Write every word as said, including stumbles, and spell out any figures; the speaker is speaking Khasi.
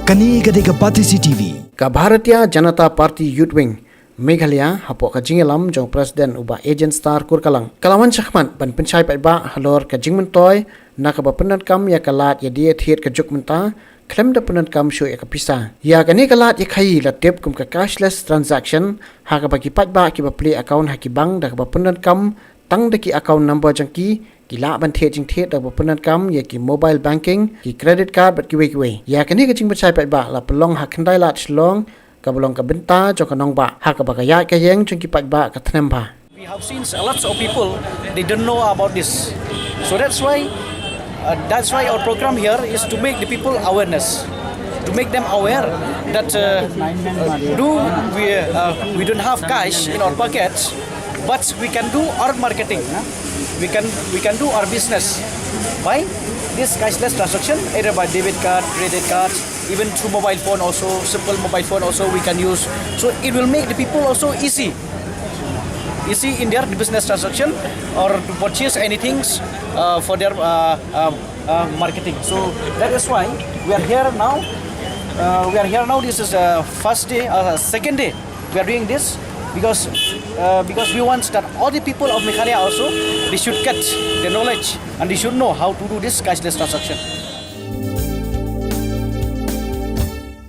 Kane ka dei ka Batesi T V. Ka Bharatiya Janata Party Youth Wing Meghalaya, hapoh ka jingïalam jong President u Bah Agentstar Kurkalang, ka la wan shakhmat ban pynshai paidbah halor ka jingmyntoi na kaba pyndonkam ïa ka lad ïa die thied ka juk mynta, khlem da pyndonkam shuh ïa ka pisa. Ïa kane ka lad ïa khaïi la tip kum ka cashless transaction, ha kaba ki paidbah kiba plie account ha ki bank da kaba pyndonkam tang da ki account number jong ki, ki lah ban thied jingthied da kaba pyndonkam ïa ki mobile banking, ki credit card bad kiwei kiwei. Ïa kane ka jingpynshai paidbah la pynlong ha Khyndai Lad Shillong, kaba long ka bynta jong ka nongbah, ha kaba ka ïaid ka ïeng jong ki paidbah ka thnem bha. We have seen a lots of people, they don't know about this. So that's why, uh, that's why our program here is to make the people awareness, to make them aware that, uh, uh, do we, uh, we don't have cash in our pockets, but we can do our marketing. We can, we can do our business by this cashless transaction, either by debit card, credit card, even through mobile phone also, simple mobile phone also we can use. So it will make the people also easy, easy in their business transaction or to purchase anything, uh, for their, uh, uh, uh, marketing. So that is why we are here now. Uh, we are here now. This is, uh, first day, uh, second day we are doing this because, uh, because we want that all the people of Meghalaya also, they should get the knowledge and they should know how to do this cashless transaction.